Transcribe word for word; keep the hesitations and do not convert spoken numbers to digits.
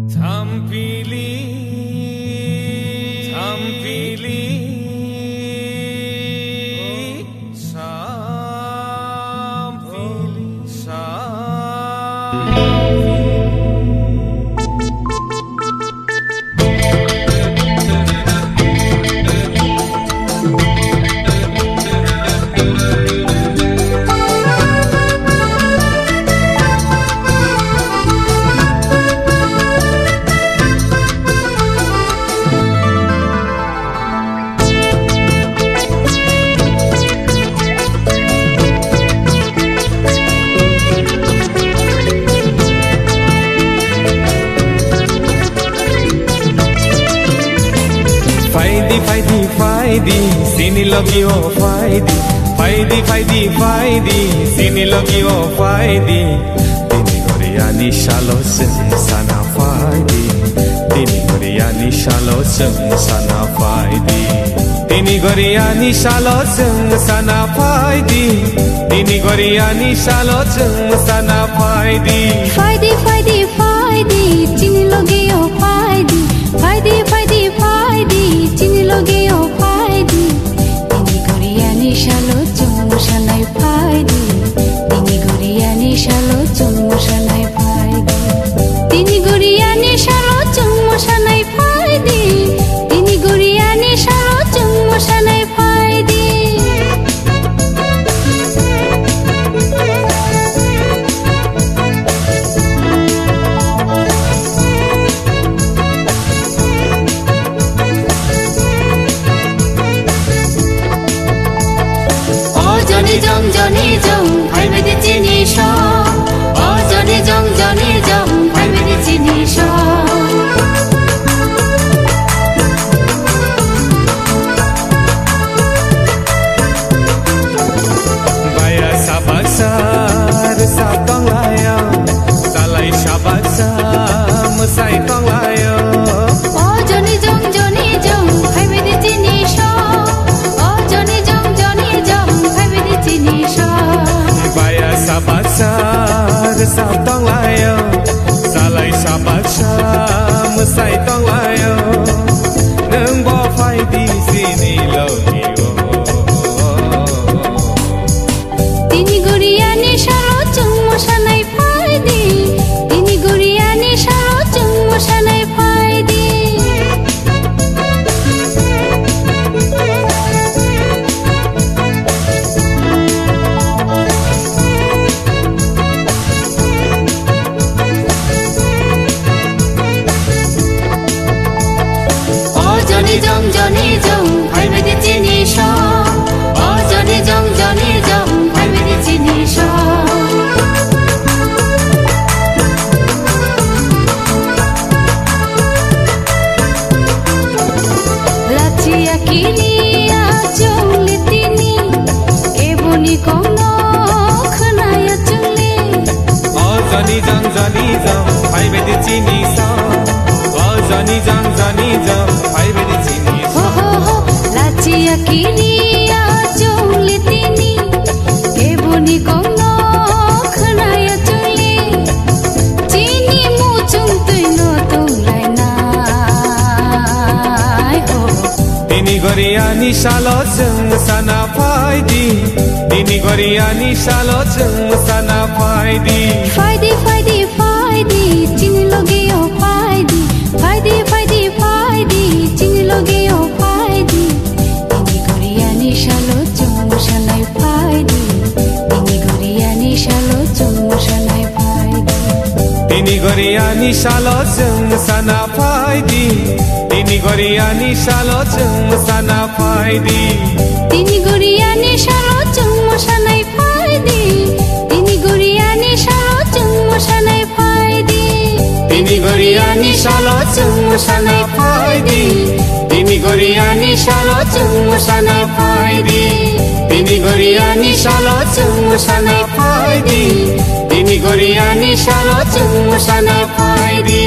Thampili, thampili, thampili, thampili. Phaidi, phaidi, phaidi, chini logi o phaidi. Phaidi, phaidi, phaidi, chini logi o phaidi. Tini goriani salo chwng sana phaidi. Tini goriani salo chwng sana phaidi. Tini goriani salo chwng sana phaidi. Tini goriani salo chwng sana phaidi. Phaidi, phaidi, phaidi, chini logi o phaidi. Phaidi, phaidi, phaidi, chini logi o phaidi. Tini goriani salo chwng mosanai phaidi. Tini goriani salo chwng mosanai phaidi. Tini goriani salo chwng mosanai phaidi. Tini goriani salo chwng mosanai phaidi. O joni jong, joni jong, phaibaidi chini song. O joni jong, joni jong, phaibaidi chini song. Baya sabaksa rwsap tonglaio, salai sabaksa mwsai tonglaio. O joni jong, joni jong, phaibaidi chini song. O joni jong, joni jong, phaibaidi chini song. Baya sabaksa rwsap tonglaio, salai sabaksa mwsai tonglaio. Nwng bo phaidi chini logi o. Tini goriani salo chwng mosanai phaidi. Tini goriani salo chwng mosanai phaidi. O joni jong, joni jong, phaibaidi chini song. O joni jong, joni jong, phaibaidi chini song. Lachiya kiriya chongle tini, keboni kongno khwnaya chongle. O joni jong, joni jong, phaibaidi chini song. O joni jong, joni jong, phaibaidi chini song. Ho, ho, ho, lachiya kiriya chongle tini, keboni kongno khwnaya chongle. Chini muchung twino tonglainai ho. Tini goriani salo chwng sana phaidi. Tini goriani salo chwng sana phaidi. Phaidi, phaidi, phaidi, chini logi o phaidi. Phaidi, phaidi, phaidi, chini logi o phaidi. Tini goriani salo chwng mosanai phaidi. Tini goriani salo chwng mosanai phaidi. Tini goriani salo chwng sana phaidi. Tini goriani salo chwng sana phaidi. Tini goriani salo chwng mosanai phaidi. Tini goriani salo chwng mosanai phaidi. Tini goriani salo chwng mosanai phaidi. Tini goriani salo chwng mosanai phaidi. Tini goriani salo chwng mosanai phaidi. Tini goriani salo chwng mosanai phaidi.